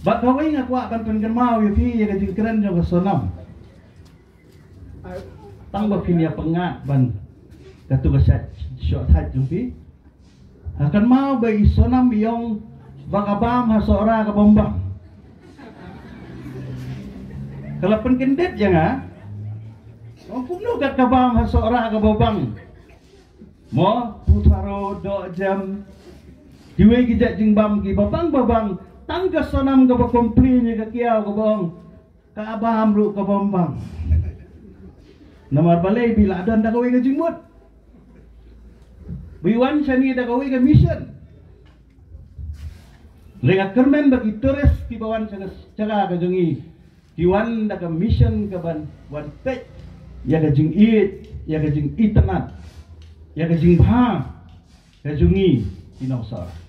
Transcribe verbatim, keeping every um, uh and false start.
Bad kawei nga kwah ban pynkynmaw ïa phi ïa ka jingkren jong ka Sonam. Tang ba phin ïa pyngngad ban katu ka sha shoh thait jong phi. Ha kynmaw ba i Sonam i ong ba ka bam ha Sohra ka bym bang. Ka la pynkyndit ïa nga. Ong kumno kat ka bam ha Sohra ka bym bang. Mo, putharo, doh jem. Kiwei ki jait jingbam kiba bang ba bang. Tang ka Sonam kaba complain ïa ka kiaw kaba ong ka bam ruh ka bym bang. Namar balei ba i la don da kawei ka jingmut. Ba i wan shane da kawei ka mission. Lei nga kyrmen ba ki tourist kiba wan sha ka jaka ka jong i ki wan da ka mission ka ban wan peit ïa ka jingïeit, ïa ka jingitynnad, ïa ka jingbha ka jong i ki nongshong.